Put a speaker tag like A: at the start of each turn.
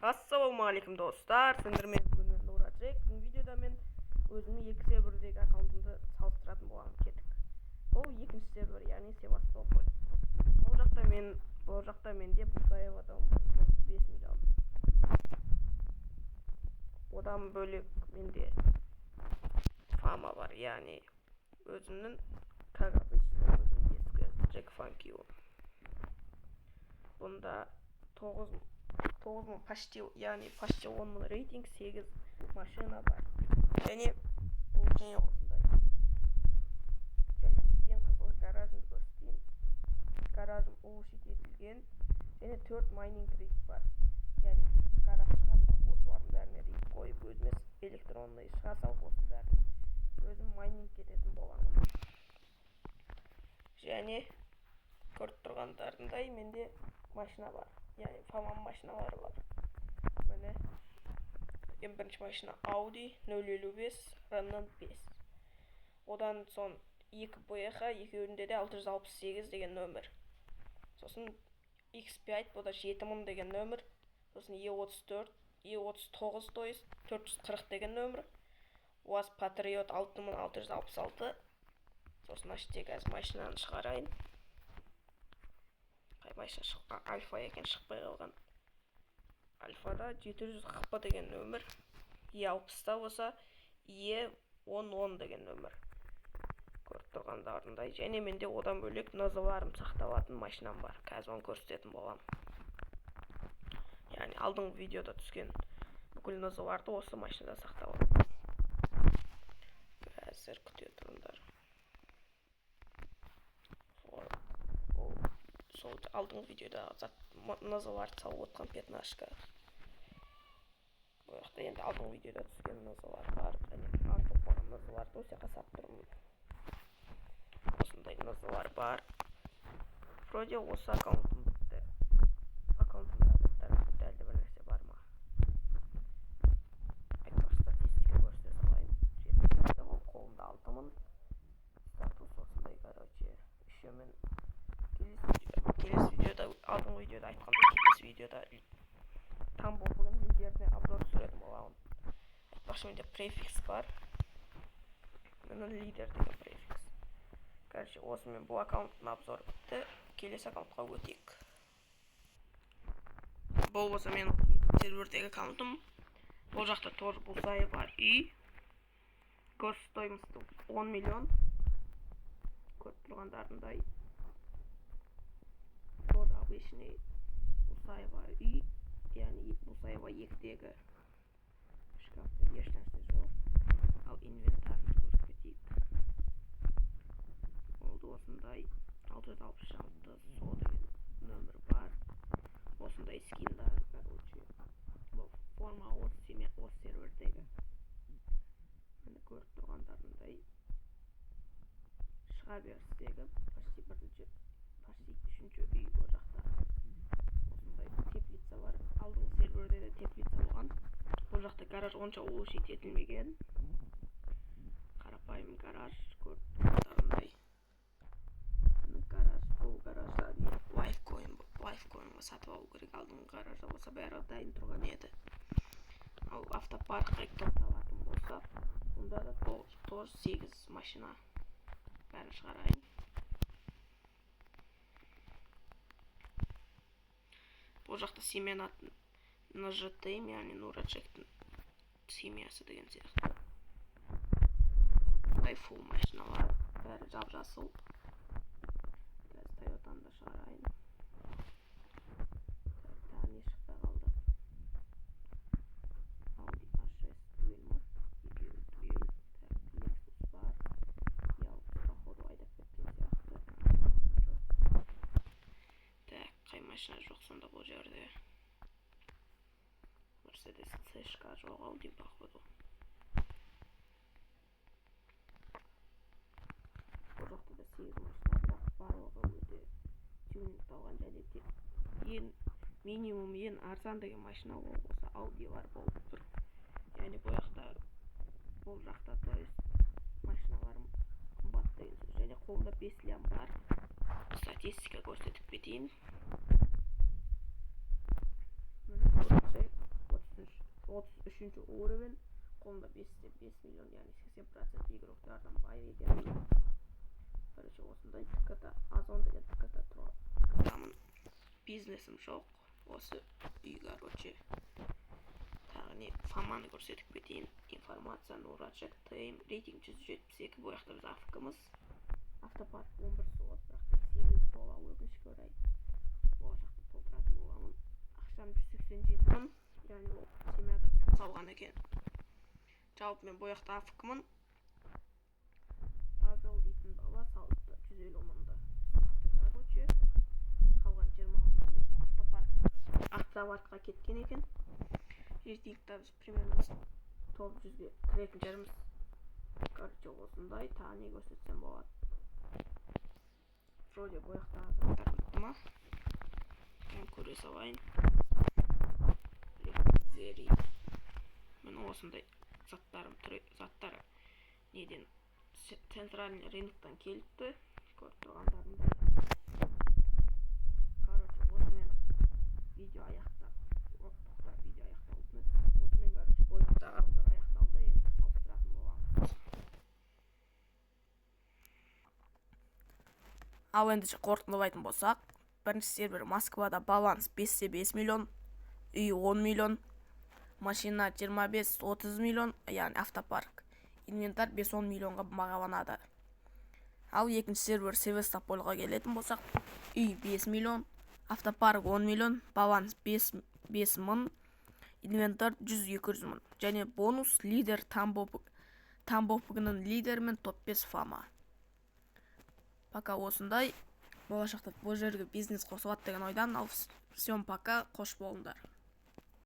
A: Ассалаумағалейкум, достар! Сендермен бүгін мен, Нура Джек. Бүгін видеода мен өзімнің екі сервердегі аккаунтымды салыстыратын боламын. Кеттік. Бұл екінші сервер, яғни Севастополь. Бұл жақта менде Бусаевадан бар 5 миллион. Одан бөлек менде Фама бар, яғни өзімнің, как обычно, өзімнің ескі Джек Фанкио. Бұнда 9 9000 почти, яғни почти 10 000 рейтинг, 8 машина бар. Және бұл және осындай. Және ең қызығы, гаражымды көрсетейін. Гаражым улучшить етілген және 4 майнинг риг бар. Яғни гараж шыға салып, осылардың бәріне риг қойып, өзіме электронный шыға салып, осының бәрін өзім майнинг ететін боламын. Және көріп тұрғандарындай, менде машина бар. Яғни Фаманың машиналары бар. Міне, ең бірінші машина Audi 055 RN 5. Одан соң екі БХ, екеуінде де 668 деген нөмір. Сосын X5, бұл да 7000 деген нөмір. Сосын E34, E39, то есть 440 деген нөмір. УАЗ Патриот 6666. Сосын мына жерде қазір машинаны шығарайын. Қай машина шыққан? Альфа екен, шықпай қалған. Альфада 700 хп деген нөмір. Е60-та болса Е 1010 деген нөмір. Көріп тұрғандарындай. Және менде одан бөлек НЗ-ларым сақталатын машинам бар. Қазір оны көрсететін боламын. Яғни алдыңғы видеода түскен бүкіл НЗ-ларды осы машинада сақтап аламын. Қазір күте тұрыңдар. Вот. Ол сол алдыңғы видеодағы зат, НЗ-ларды салып отқан пятнашка. Бұл жақта енді алдыңғы видеода түскен НЗ-лар бар және артық болған НЗ-ларды осы жаққа салып тұрмын. Осындай НЗ-лар бар. Вроде осы аккаунтым бітті. Аккаунтымда заттар бітті, әлде бір нәрсе бар ма? Айтпақшы, статистика көрсете салайын. 7 ол, қолымда 6000. Статус осындай, короче. Еще мен келесі видеода, алдыңғы видеода айтқандай, келесі видеода Тамбовның лидеріне обзор түсіретін боламын. Айтпақшы, менде префикс бар. Міне, лидер деген префикс. Короче, осымен бұл аккаунттың обзоры бітті. Келесі аккаунтқа өтейік. Бұл болса менің сервердегі аккаунтым. Бұл жақта тоже Бусаева үй. Госстоимость 10 миллион. Көріп тұрғандарындай. Тоже обычный Бусаева үй, яғни Бусаева екідегі. Шкафта ешнәрсе жоқ. Ал инвентарьны көріп кетейік. Болды, осындай 666 со деген нөмір бар. Осындай скиндар, короче. Бұл форма осы семья, осы сервердегі. Міне, көріп тұрғандарындай, шыға берістегі почти бірінші, почти үшінші үй. Бұл жақта осындай теплица бар. Алдыңғы серверде де теплица болған. Бұл жақта гараж онша улучшить етілмеген. Қарапайым гараж, көріп тұрғандарындай. Міне, гараж. Бұл гаражда не лайфкоин, лайфкоинға сатып алу керек. Алдыңғы гаражда болса, бәрі дайын тұрған еді. Ал автопаркқа тоқталатын болсақ, онда да тоже сегіз машина, бәрін шығарайын. Бұл жақта семьяның аты НЖТМ, яғни Нура Джектің семьясы деген сияқты. Бұндай фул машиналар, бәрі жап жасыл. Қазір Тойотаны да шығарайын. Так, тағы не шықпай қалды? Audi A6 түгел ма? Екеуі түгел. Так, Lexus бар. E60, походу, айдап кеткен сияқты. Жоқ. Так, қай машина жоқ сонда бұл жерде? Мерседес Цшка жоқ ау деймін, походу. Бұл жақта да сегіз машина, бірақ барлығы өте тюнингталған және де ең минимум, ең арзан деген машина ол осы Аудилар болып тұр. Яғни бұл жақта, то есть, машиналар қымбат деген сөз. Және қолымда 5 лям бар. Статистика көрсетіп кетейін. Міне, Үшінші уровень, қолымда 5,5 миллион, яғни 80% игроктардан бай екенмін. Короче, осындай ТК, Озон деген ТК тұрамын. Бизнесім жоқ, осы үй. Короче, тағы не, Фоманы көрсетіп кетейін. Информация, Нурачек, ТМ, рейтинг 172. Бұл жақта біз АФКмыз. Автопарк 11 слот, бірақ тек 8 тола, өкінішке орай. Болашақта толтыратын боламын. Ақшам 187 мың, яғни ол семьяда кім салған екен. Жалпы, мен бұл жақта АФКмын. Павел дейтін бала салыпты 150 мыңды. Короче, қалған 26 мың автопаркқа кеткен екен. Рейтингта біз примерно топ 100-ге кіретін шығармыз. Короче, осындай. Тағы не көрсетсем болады? Вроде бұл жақтағы заттар бітті ма? Мен көре салайын. Зери, міне, осындай заттарым тұр. Заттар неден, центральный рыноктан келіпті, көріп тұрғандарыңдай. Короче, осымен видео аяқта, тоқта, видео аяқталды емес. Осымен, короче, бұл жақтағы обзор аяқталды. Енді салыстыратын боламыз. Ал ендеше қорытындылайтын болсақ, бірінші сервер Москвада баланс 5,5 миллион, үй 10 миллион, машина 25-30 миллион, яғни автопарк, инвентарь 5-10 миллионға бағаланады. Ал екінші сервер Севастопольға келетін болсақ, үй 5 миллион, автопарк 10 миллион, баланс 5, 5 мың, инвентарь 100-200 мың және бонус лидер Тамбов, Тамбовның лидері мен топ 5 Фома. Пока осындай. Болашақта бұл жерге бизнес қосылады деген ойдамын. Ал всем пока, қош болыңдар.